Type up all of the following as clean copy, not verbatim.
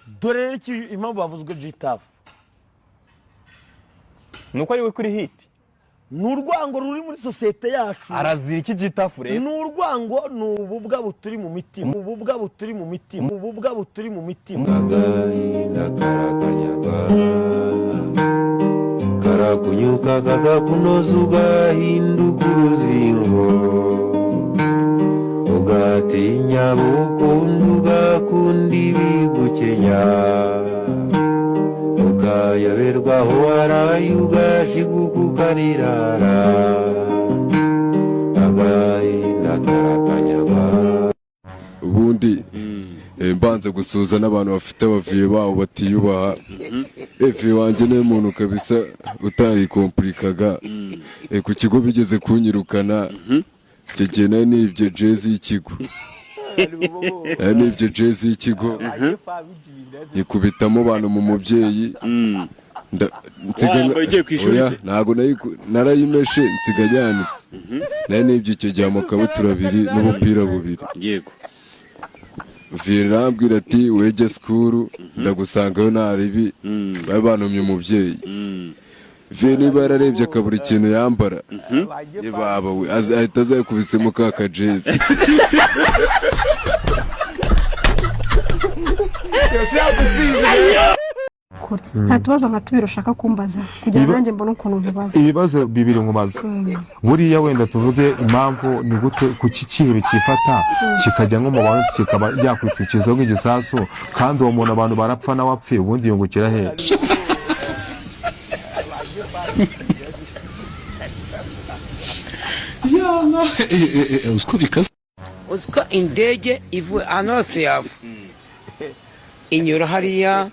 Dore rero impamvu bavuzwe G Tuff. Ni uko ari we kuri hit. Ni urwango ruri muri sosiyete yacu. Arazira iki G Tuff rero? Ni urwango, ni ububwa buturi mu mitima, ububwa buturi mu mitima, ububwa buturi mu mitima. Agahinda karakanyagwa, karakunyuka, kakakunoza, ugahinduka uruzingo, ugatinya bukunda, ugakunda ibigukenya, ukayoberwa aho waraye, ugashiguka, ukarirara. Agahinda karakanyagwa. Ubundi mbanze gusuhuza n'abantu bafite abavieux babo batiyubaha. Vieux wanjye niwe muntu kabisa utarikompurikaga. Ku kigo bigeze kunyirukana, icyo gihe nari nibye jezi y'ikigo, nari nibye jezi y'ikigo, nyikubitamo abantu mu mubyeyi. Wayambaye ugiye ku ishuri Oya, se? Ntabwo narayimeshe nsiga yanitse. Nari nibye icyo gihe amakabutura abiri n'ubupira bubiri. Vieux arambwira ati: "Wege sikuru, ndagusangayo nta ribi." Bari bantumye umubyeyi. Vieux niba yararebye akabura ikintu yambara, ye baba we, ahita azayikubisemo ka kajezi. Kure nta tubazo nka tubiri ushaka kumbaza kugira ngo nanjye mbone ukuntu nkubaza? Ibibazo bibiri nkubaza. Buriya wenda tuvuge impamvu, ni gute, kuki ikihebe cyifata kikajya nko mu bantu, kikaba yakwitwikizaho nk'igisasu, kandi uwo muntu abantu barapfa nawe apfuye, ubundi yungukira he? Uzi ko indege ivuye ahantu hose yava inyura hariya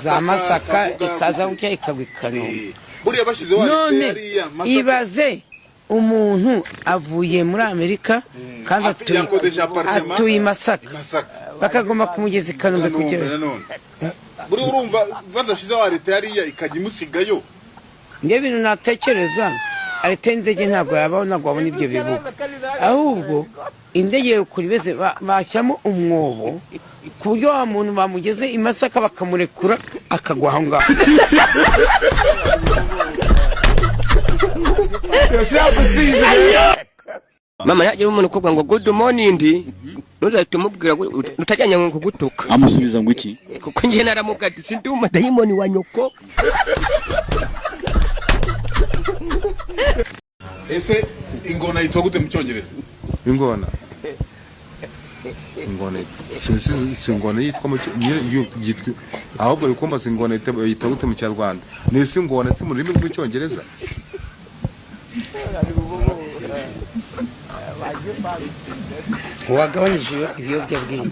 za Masaka, ikaza gutya ikagwa i Kanombe. Buriya bashyizeho None hariya Masaka. ibaze umuntu avuye muri Amerika kandi Yakodesha apartment. atuye i Masaka, Masaka. bakagomba kumugeza i Kanombe Kanombe kugera nanone buriya urumva badashyizeho arrêt hariya ikajya imusigayo. Njye ibintu natekereza, arrêt y'indege ntabwo yabaho, ntabwo wabona ibyo bibuga. Ahubwo indege yokura ibeze bashyiramo umwobo ku buryo wa muntu bamugeze i Masaka bakamurekura akagwa aho ngaho. Mama yagira umuntu ukubwira ngo "Good morning", ntuzahite umubwira ngo utajyanye ngo kugutuka. Amusubiza ngo iki? Kuko njye naramubwira ati: "Sindi umudayimoni wa nyoko." Ese ingona yitwa gute mu Cyongereza? Ingona, ingona si ingona yitwa mu yitwa, ahubwo uri kumbaza ingona yitwa gute mu Kinyarwanda? Ni isi ingona si mu rurimi rw'Icyongereza. Wagabanyije ibiyobyabwenge.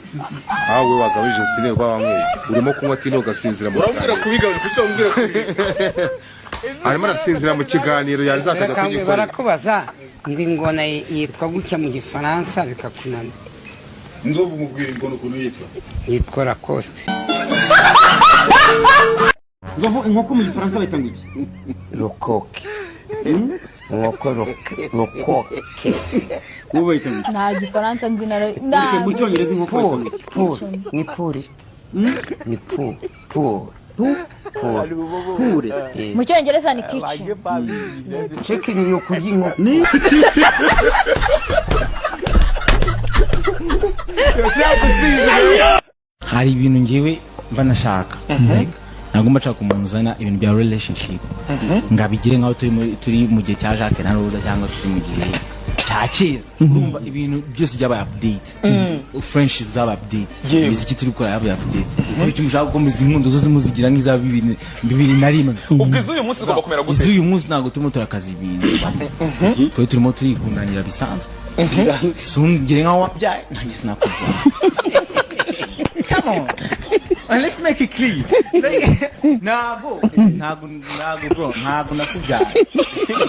Aho we wagabije tine uba wanyweye, urimo kunywa tine ugasinzira mu Urambwira kiganiro. kubigabanya kuki utamubwira kubigabanya? Arimo arasinzira mu kiganiro, yaza akajya Bakambwe kugikorera. Barakubaza ngo ingona yitwa gutya mu Gifaransa, bikakunanira. Nzovu, mubwira ingona ukuntu yitwa. Yitwa Lacoste. Nzovu, inkoko mu Gifaransa bayita ngo iki? Rokoke, inkoko rokoke. Wowe bayita ngo iki? Nta Gifaransa nzi na Ureke, mu Cyongereza inkoko bayita ngo iki? Pur, ni puri, ni pu pu pur. Pure. Mu Cyongereza ni kitchen. Chicken ni ukurya inkoko. Ni Hari ibintu ngewe mba nashaka. Ntabwo mba nshaka umuntu uzana ibintu bya relationship ngo abigire nkaho turi mu gihe cya Jacques na Roza cyangwa turi mu gihe cya kera. Urumva, ibintu byose byabaye update, friendship zabaye update, imiziki turi gukora yabaye update. Icyo mushaka gukomeza inkundo zose muzigira nk'iza 2001. Ubwo iz'uyu munsi zigomba kumera gute? Iz'uyu munsi ntabwo turimo turakaza ibintu, twe turimo turikundanira bisanzwe. Sungire nkaho wabyaye, nanjye sinakubyara. Come on. And let's make it clear. Like, ntabwo ntabwo ntabwo bro, ntabwo nakubyaye.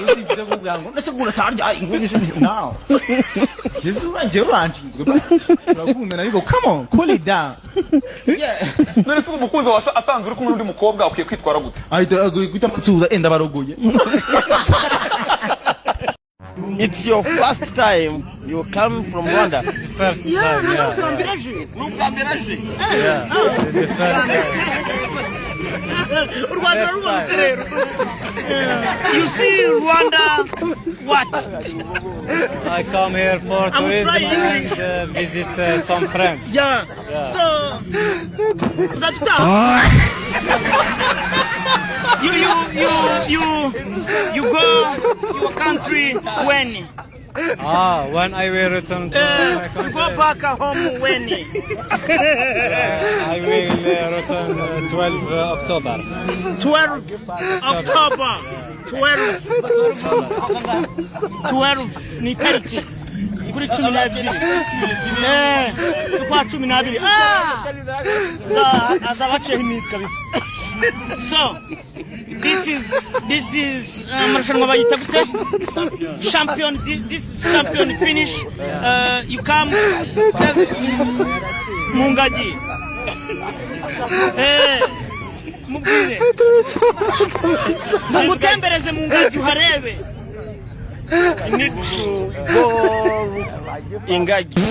Usibye kuvuga ngo nese ngo uratarya ngo no. Yesu urangiye uranshinzwe. Turakundana ariko come on, cool it down. None se umukunzi wawe asanzwe uri kumwe n'undi mukobwa, ukwiye kwitwara gute? Ahita guhita amusuhuza enda barogoye. It's your first time. You come from Rwanda. First time, yeah. N'ubwa mbere aje. Yeah, it's the first time. U Rwanda rubona rero. You see Rwanda what? I come here for I'm tourism trying. and visit some friends. Yeah. Yeah. So uzatutaha. You go your country when? Ah, when I will return to my country, Go back home when? I will return 12 October. 12 October. 12 12 ni itariki kuri 12 z'ukwa 12. Ah! Azaba aciyeho iminsi kabisa. So this is amarushanwa bayita gute? Champion. This is champion finish. You come mu ngagi, mubwire ngo ngutembereze mu ngagi uharebe. You need to go ingagi.